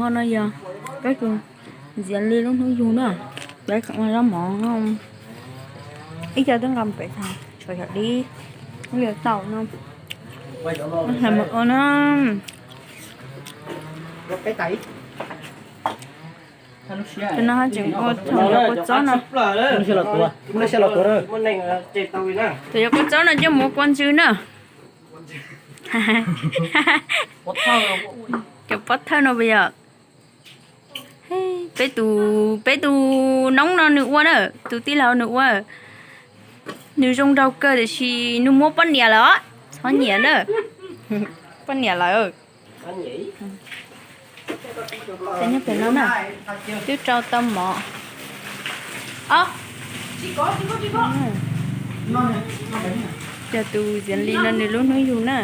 Ho no yog peb tus Ntxias Lis lub hnub yug na, peb khoom ua zaub mov no, ib co twb nqa pem tag, tshuav yog dib, ib co tau no, hais mus ua na. Tus no tseem ua thaum yog kua txob no. Tus yog kua txob no coj mus ua kua ntsw na. Cov pob thawj no puas yog? Peb tus, peb tus noob no nws ua na, tus tij laug nws ua. Nws zoo nraug kawg tiam sis nws muab poj niam lawm, txhob nyiam na. Poj niam lawm. Nyob pem no na, twb rau tau mov. Yog tus Ntxias Lis no nws lub hnub yug na.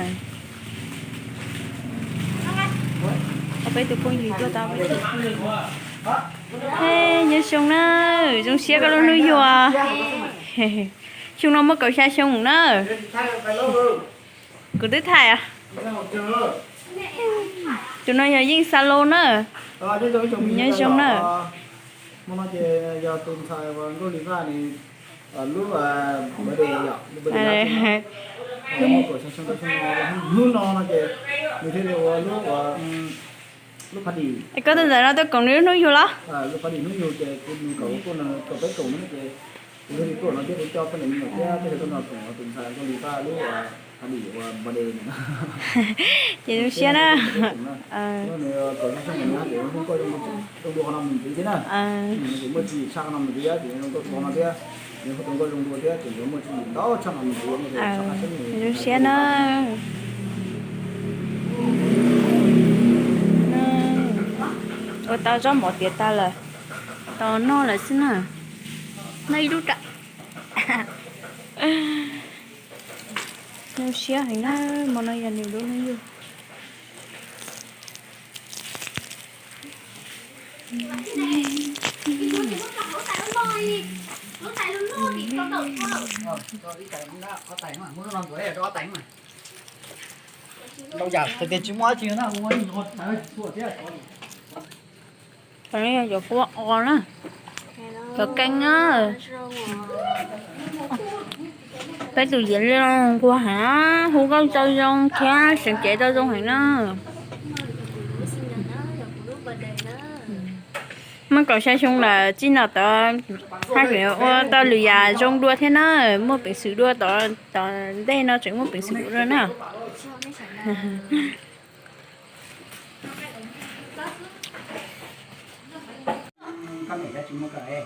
Peb tus phooj ywg tuaj tau peb tus phooj ywg. He, nyob zoo na, zoo siab koj lub hnub yug. Xyoo no muaj kaum xya xyoo na. Kuv twb thaij. Tus no yog Yeej Xa Lo na. Nyob zoo na. Hmo no ces yog tus ntxhais uas Nkauj Lis Vaj nws lub birthday yom, lub birthday lab xyoo no, hnub no no ces nws thiaj li ua lub, lub party. Koj tus ntxhais no tuaj koom nws lub hnub yug los? Lub party hnub yug ces kuv nws kom kuv tuaj no, kom peb koom no ces kuv thiaj li tuaj no thiab kuv coj poj niam me nyuam thiab peb sawv daws tuaj no koom tus ntxhais Nkauj Lis Vaj lub party ua birthday no. Ces zoo siab na. Nws kom xya xyoo nws ces hu koj zoo dua qhov no mus ntxiv thiab na. Nws muaj tswv yim tshaj qhov no mus ntxiv ces zoo koj tus no thiab, nws hu tus nkauj zoo dua thiab ces nws muaj tswv yim ntau tshaj no mus ntxiv. Zoo siab na. Ua tau zaub mov tiav tas lawm, tos noj lawm xwb na. Noj ib lub rau. Zoo siab heev na, hmo no yog nws lub hnub yug. Cov no yog cov kua os na, cov keeb na. Peb tus Ntxias Lis no nquag heev, hu nkauj tau zoo thiab seev cev tau zoo heev na. Muaj kaum xya xyoo lawm, txij no tod haj tseem ua tau lwm yam zoo dua thiab na, muaj peev xwm dua, tom ntej no tseem muaj peev xwm dua na. Koj niam tsis muaj kawm,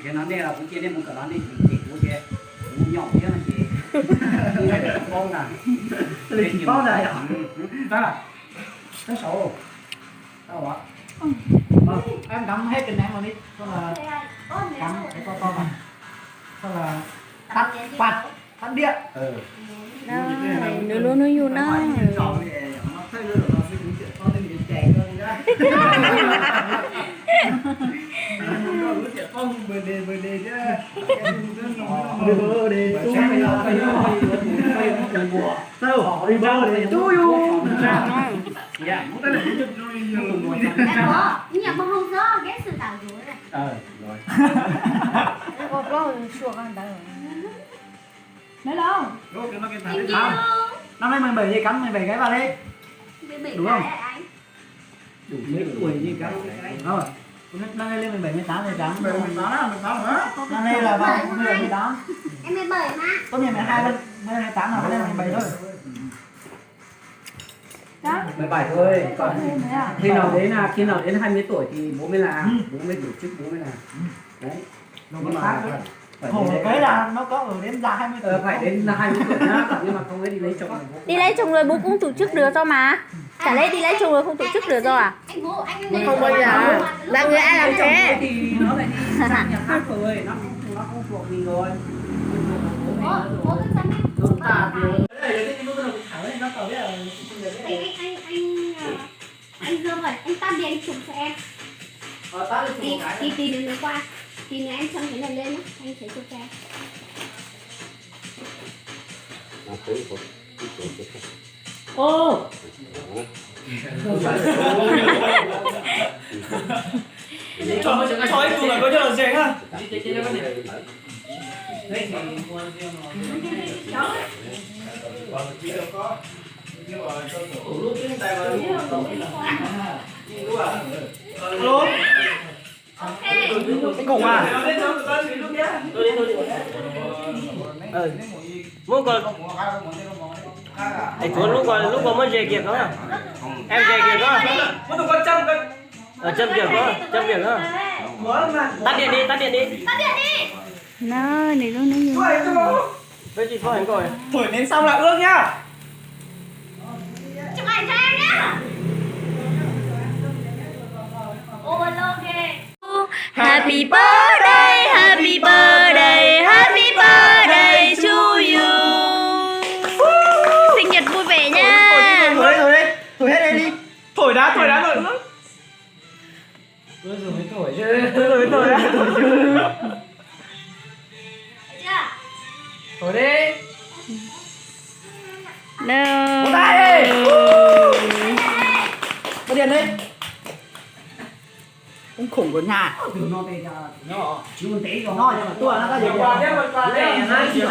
qhia no nej los kuv cia nej mus kawm los nej tsis cem kuv ces kuv nyaum thiab no ces kuv paub na. Tsis paub na. Tab saud, tau, cắm hết trên mạng rồi đi, xong là cắm cái to to vào, xong là tắt, bật, tắt điện. Nws lub hnub yug na. Năm nay mười bảy thì cắm mười bảy cái vào đi. Đủ không? Ờ. Năm nay lên mười bảy, mười tám thì cắm. Mười bảy, mười tám là mười tám hả? Năm nay là vào mười bảy, mười tám. Em mười bảy mà. Tốt nghiệp mười hai, mười hai, mười tám là lên mười bảy thôi. Mười bảy thôi, còn khi nào đến, à, khi nào đến hai mươi tuổi thì bố mới làm, bố mới tổ chức, bố mới làm. Đấy. Nhưng mà phải đến đấy. Khổ cái là nó có ở đến già hai mươi tuổi. Ờ, phải đến là hai mươi tuổi nhá, nhưng mà không ấy đi lấy chồng là bố không. Đi lấy chồng rồi bố cũng tổ chức được cho mà. Chả lẽ đi lấy chồng rồi không tổ chức được rồi à? Không bao giờ. Là người ai làm thế. Thì nó lại đi sang nhà khác rồi, nó không, nó không thuộc mình rồi. Không thuộc của bố mình nữa rồi. Chúng ta thì Anh, anh, anh, anh, ờ, anh Dương ơi, anh tắt điện chụp cho em. Ờ, tắt đi chụp. Tí, một cái. Tí, tí nữa nó qua. Tí nữa em chăm cái này lên nhá. Anh sẽ chụp cho em. Ô. Cho ib tug ntawm koj coj los ze na. Alo. Ib koom mas. Muab ko, es tsuav lub ko, lub ko muab ze kiag ko. Em ze kiag ko. Cam kiag ko, cam kiag ko. Tắt điện đi, tắt điện đi. No, nws lub no. Thổi nến xong là ước nhá. Chụp ảnh cho em nhá. Alo, ok. Happy birthday, happy birthday, happy birthday to you. Sinh nhật vui vẻ nha. Thổi đi, thổi đi, thổi đi. Thổi đi, thổi đi, thổi đá, thổi đá, thổi ước. Thổi đi. Vỗ tay đi. Bật điện đi. Ông khủng của nhà. Nó cho mà tua nó có gì.